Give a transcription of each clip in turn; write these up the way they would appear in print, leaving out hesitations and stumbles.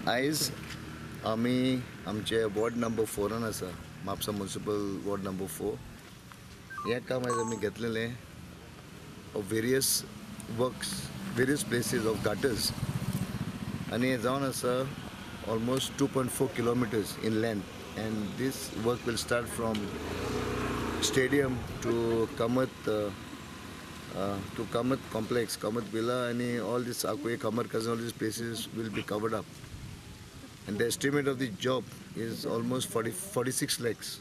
आयज आमी आमचे वॉर्ड नंबर 4 आसा, म्हापसा म्युनिसिपल वॉर्ड नंबर 4. हें काम आयज आमी घेतलेलें of various works, various places of gutters, आनी हें जावन आसा almost 2.4 kilometers in length, and this work will start from stadium to Kamat, to Kamat complex, Kamat Villa, and all this Akwe, Kamat Kazan, all these places will be covered up. And the estimate of the job is almost 46 lakhs.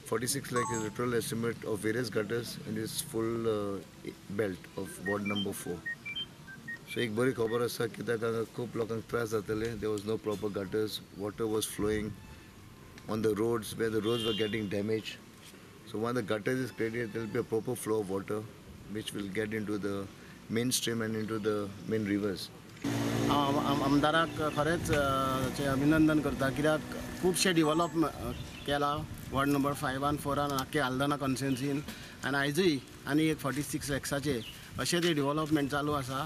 46 lakhs is the total estimate of various gutters in this full belt of ward number 4. So एक बरी खबर आसा कित्याक हांगा खूब लोकांक त्रास जाताले. There was no proper gutters, water was flowing on the roads where the roads were getting damaged. So when the gutters is created, there will be a proper flow of water which will get into the mainstream and into the main rivers. आमदाराक खरेंच अभिनंदन करता, कित्याक खुबशे develop केला ward number 5 4 आख्खे आल्दोना कॉन्स्टिट्युएन्सीन, आनी आयजूय आनी एक 46 लॅक्साचे अशें ते डिवलपमेंट चालू आसा.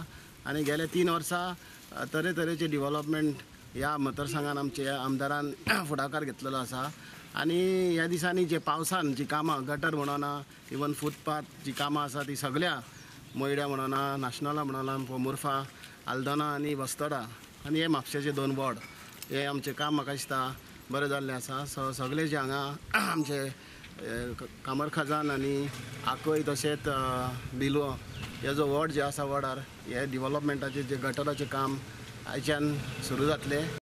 आनी गेले 3 वर्सां तरेतरेचे डिवलपमेंट ह्या मतदारसंघान आमचे आमदारान फुडाकार घेतलेलो आसा. आनी ह्या दिसांनी जे पावसान जी कामां गटर म्हणना, इवन फुटपाथ जी कामां आसा ती सगळ्या मोयड्या म्हणना, नाशनोला म्हणना, पोमुर्फा, आल्दोना आनी बस्तोडा आनी हे म्हापशेचे 2 वॉर्ड हे आमचें काम म्हाका दिसता बरें जाल्लें आसा. सो सगळे जे हांगा आमचे कामरखाजान आनी आकय तशेंच बिलो हे जो वॉर्ड जे आसा वॉर्डार हे डिवलपमेंटाचे जे गटराचें काम आयच्यान सुरू जातलें.